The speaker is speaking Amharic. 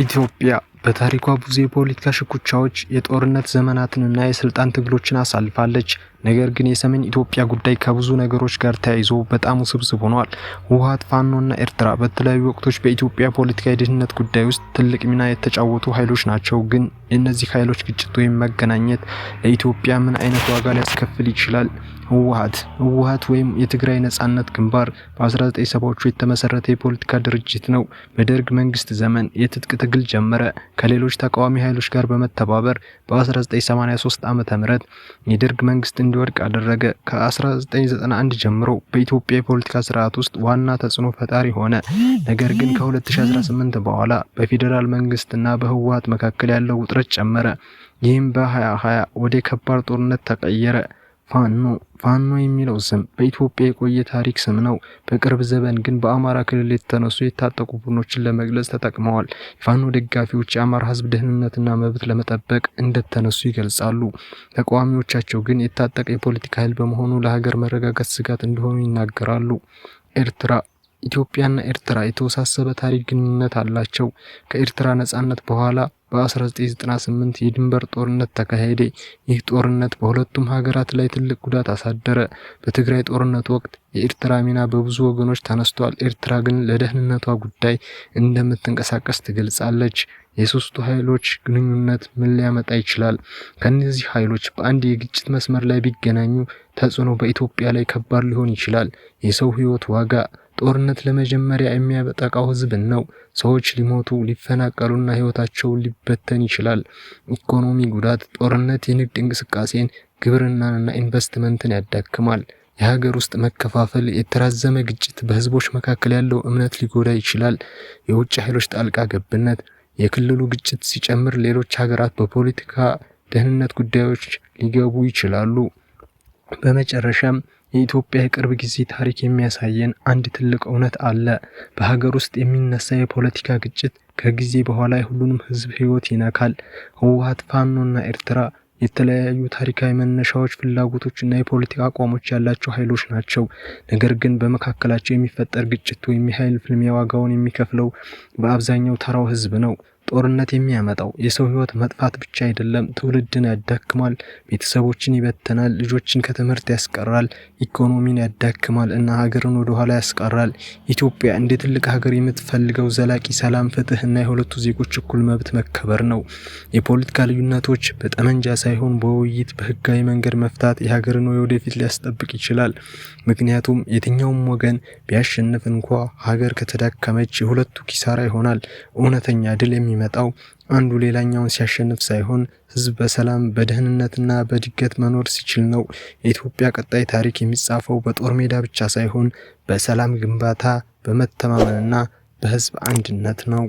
ኢትዮጵያ በታሪኳ ብዙ የፖለቲካ ሽኩቻዎች፣ የጦርነት ዘመናትንና የስልጣን ትግሎችን አሳልፋለች። ነገር ግን የሰሜን ኢትዮጵያ ጉዳይ ከብዙ ነገሮች ጋር ተያይዞ በጣም ውስብስብ ሆኗል። ህወሓት፣ ፋኖና ኤርትራ በተለያዩ ወቅቶች በኢትዮጵያ ፖለቲካ የደህንነት ጉዳይ ውስጥ ትልቅ ሚና የተጫወቱ ኃይሎች ናቸው። ግን የእነዚህ ኃይሎች ግጭት ወይም መገናኘት ለኢትዮጵያ ምን አይነት ዋጋ ሊያስከፍል ይችላል? ህወሓት። ህወሓት ወይም የትግራይ ነጻነት ግንባር በ1970ዎቹ የተመሰረተ የፖለቲካ ድርጅት ነው። በደርግ መንግስት ዘመን የትጥቅ ትግል ጀመረ። ከሌሎች ተቃዋሚ ኃይሎች ጋር በመተባበር በ1983 ዓ.ም የደርግ መንግስት እንዲወድቅ አደረገ። ከ1991 ጀምሮ በኢትዮጵያ የፖለቲካ ስርዓት ውስጥ ዋና ተጽዕኖ ፈጣሪ ሆነ። ነገር ግን ከ2018 በኋላ በፌዴራል መንግስትና በህወሓት መካከል ያለው ውጥረት ጨመረ። ይህም በ2020 ወደ ከባድ ጦርነት ተቀየረ። ፋኖ። ፋኖ የሚለው ስም በኢትዮጵያ የቆየ ታሪክ ስም ነው። በቅርብ ዘመን ግን በአማራ ክልል የተነሱ የታጠቁ ቡድኖችን ለመግለጽ ተጠቅመዋል። የፋኖ ደጋፊዎች የአማራ ሕዝብ ደህንነትና መብት ለመጠበቅ እንደተነሱ ይገልጻሉ። ተቃዋሚዎቻቸው ግን የታጠቀ የፖለቲካ ኃይል በመሆኑ ለሀገር መረጋጋት ስጋት እንደሆኑ ይናገራሉ። ኤርትራ። ኢትዮጵያና ኤርትራ የተወሳሰበ ታሪክ ግንኙነት አላቸው። ከኤርትራ ነጻነት በኋላ በ1998 የድንበር ጦርነት ተካሄደ። ይህ ጦርነት በሁለቱም ሀገራት ላይ ትልቅ ጉዳት አሳደረ። በትግራይ ጦርነት ወቅት የኤርትራ ሚና በብዙ ወገኖች ተነስቷል። ኤርትራ ግን ለደህንነቷ ጉዳይ እንደምትንቀሳቀስ ትገልጻለች። የሶስቱ ኃይሎች ግንኙነት ምን ሊያመጣ ይችላል? ከእነዚህ ኃይሎች በአንድ የግጭት መስመር ላይ ቢገናኙ ተጽዕኖ በኢትዮጵያ ላይ ከባድ ሊሆን ይችላል። የሰው ሕይወት ዋጋ። ጦርነት ለመጀመሪያ የሚያጠቃው ህዝብን ነው። ሰዎች ሊሞቱ፣ ሊፈናቀሉና ህይወታቸው ሊበተን ይችላል። ኢኮኖሚ ጉዳት። ጦርነት የንግድ እንቅስቃሴን፣ ግብርናንና ኢንቨስትመንትን ያዳክማል። የሀገር ውስጥ መከፋፈል። የተራዘመ ግጭት በህዝቦች መካከል ያለው እምነት ሊጎዳ ይችላል። የውጭ ኃይሎች ጣልቃ ገብነት። የክልሉ ግጭት ሲጨምር ሌሎች ሀገራት በፖለቲካ ደህንነት ጉዳዮች ሊገቡ ይችላሉ። በመጨረሻም የኢትዮጵያ የቅርብ ጊዜ ታሪክ የሚያሳየን አንድ ትልቅ እውነት አለ። በሀገር ውስጥ የሚነሳ የፖለቲካ ግጭት ከጊዜ በኋላ የሁሉንም ህዝብ ህይወት ይነካል። ህወሓት፣ ፋኖና ኤርትራ የተለያዩ ታሪካዊ መነሻዎች፣ ፍላጎቶች እና የፖለቲካ አቋሞች ያላቸው ኃይሎች ናቸው። ነገር ግን በመካከላቸው የሚፈጠር ግጭት ወይም የኃይል ፍልሚያ ዋጋውን የሚከፍለው በአብዛኛው ተራው ህዝብ ነው። ጦርነት የሚያመጣው የሰው ህይወት መጥፋት ብቻ አይደለም፣ ትውልድን ያዳክማል፣ ቤተሰቦችን ይበትናል፣ ልጆችን ከትምህርት ያስቀራል፣ ኢኮኖሚን ያዳክማል እና ሀገርን ወደ ኋላ ያስቀራል። ኢትዮጵያ እንደ ትልቅ ሀገር የምትፈልገው ዘላቂ ሰላም፣ ፍትህ እና የሁለቱ ዜጎች እኩል መብት መከበር ነው። የፖለቲካ ልዩነቶች በጠመንጃ ሳይሆን በውይይት፣ በህጋዊ መንገድ መፍታት የሀገርን ወደፊት ሊያስጠብቅ ይችላል። ምክንያቱም የትኛውም ወገን ቢያሸንፍ እንኳ ሀገር ከተዳከመች የሁለቱ ኪሳራ ይሆናል። እውነተኛ ድል የሚመጣው አንዱ ሌላኛውን ሲያሸንፍ ሳይሆን ህዝብ በሰላም፣ በደህንነትና በእድገት መኖር ሲችል ነው። የኢትዮጵያ ቀጣይ ታሪክ የሚጻፈው በጦር ሜዳ ብቻ ሳይሆን በሰላም ግንባታ፣ በመተማመንና በህዝብ አንድነት ነው።